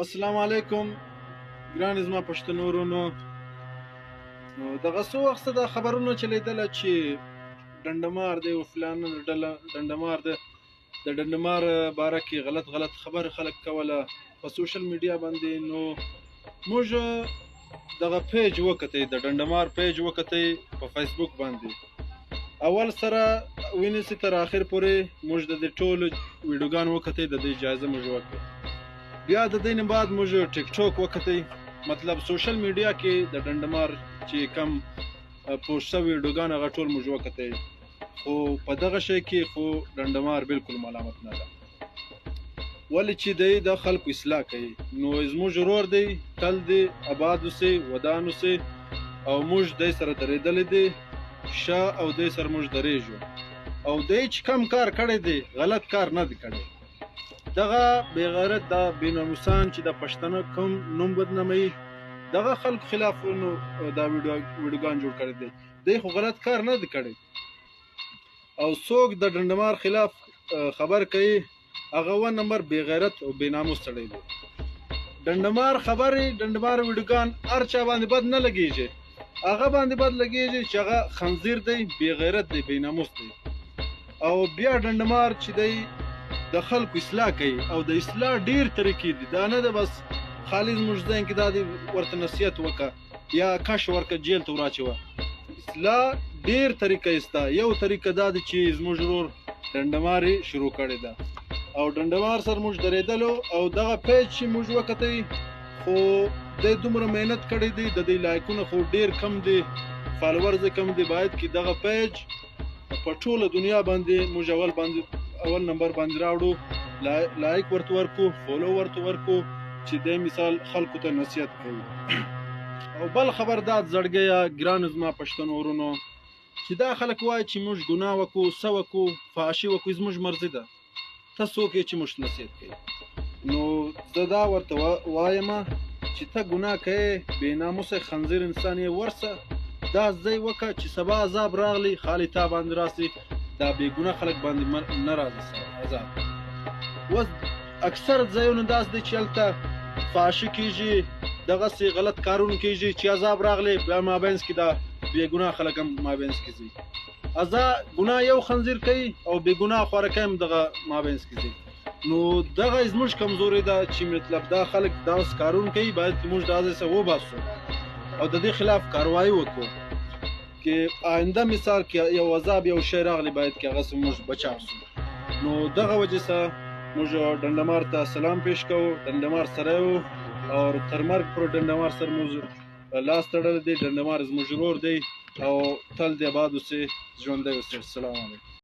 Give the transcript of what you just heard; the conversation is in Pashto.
السلام علیکم ګران زما پښتنو ورونو. نو دغه څو وخت دا خبرونه چلیدله چې ډنډمار دی او فلان ډله ډنډمار دی، د ډنډمار باره کې غلط غلط خبر خلک کوله په سوشل میډیا باندې. نو موږ دغه پیج وکتی، د ډنډمار پیج وکتی په فیسبوک باندې، اول سره ونیسي تر آخر پورې موږ د دې ټولو ویډیوګانو وکتی، د دې جایزه موږ وکړه. بیا د دې نه بعد موږ ټیک ټاک وکتی، مطلب سوشل میډیا کې د ډنډمار چې کم پوسټ شوي ویډیوګان هغه ټول موږ وکتی، خو په دغه شی کې خو ډنډمار بالکل ملامت نه ده، ولې چې دی د خلکو اصلاح کوي. نو زموږ ورور دی، تل دی اباد اوسې، ودان اوسې، او موږ دی سره درېدلی دی ښه، او دی سره موږ درېږو. او دی چې کم کار کړی دی غلط کار نه دی کړی. دغه بېغیرت دا بېناموسان چې د پښتنو کوم نوم بدناموي دغه خلکو خلاف نو دا ویډیوګان جوړ کړی دی، دی خو غلط کار نه دی کړی. او څوک د ډنډمار خلاف خبر کوي هغه ون نمبر بېغیرت او بېناموس سړی دی. ډنډمار خبرې ډنډمار ویډیوګان هر چا باندې بد نه لګېږي، هغه باندې بد لګېږي چې هغه خنزیر دی، بېغیرت دی، بېناموس دی. او بیا ډنډمار چې دی د خلکو اصلاح کوي، او د اصلاح ډیر طریقې دي، دا نه ده بس خالي زموږ ذهن کې دا دی ورته نصیحت وکړه یا کش ورکه جیل ته وراچوه. اصلاح ډیر طریقه سته. یو طریقه دا ده چې زموږ ورور ډنډماري شروع کړې ده، او ډنډمار سره موږ درېدلو، او دغه پیج چې موږ وکتی خو دی دومره محنت کړی دی، د دې لایکونه خو ډیر کم دي، فالوورز یې کم دي. باید کې دغه پیج په ټوله دنیا باندې موږ اول نمبر باندې راوړو، لایک ورته ورکو، فالو ورته ورکو، چې دی مثال خلکو ته نصیحت کوي. او بل خبر دا زړګیه ګرانو زما پښتنو ورونو، چې دا خلک وایي چې موږ ګناه وکړو، څه وکړو، فحاشي وکړو، زموږ مرضي ده، ته څوک یې چې موږ نصیحت کوي؟ نو زه دا ورته وایم چې ته ګناه کوې، بې ناموسه خنزیر انسان یې، ورسه دا ځای وکړه چې سبا عذاب راغلی خالي تا باندې راسي، دا بې ګناه خلک باندې نه راځي عذاب. اوس اکثر ځایونه داسې دي چې هلته فحاشي کېږي، دغسې غلط کارونه کېږي، چې عذاب راغلی بیا مابینځ کې دا بې ګناه خلک هم مابینځ کې ځي. ازا ګناه یو خنزیر کوي او بې ګناه خوارکی هم دغه مابینځ کې ځي. نو دغه زموږ کمزوري ده چې مطلب دا خلک داسې کارونه کوي، باید چې موږ دا ځای څخه وباسو او د دې خلاف کاروایی وکړو، کې آینده مثال کې یو عذاب یو شی راغلی باید کې هغه څخه موږ بچاو سو. نو دغه وجې څخه موږ ډنډمار ته سلام پیش کوو، ډنډمار سره یو او تر مرګ پورې ډنډمار سره موږ لاس تړلی دی. ډنډمار زموږ ورور دی او تل دې اباد اوسې، ژوندی اوسې. السلام علیکم.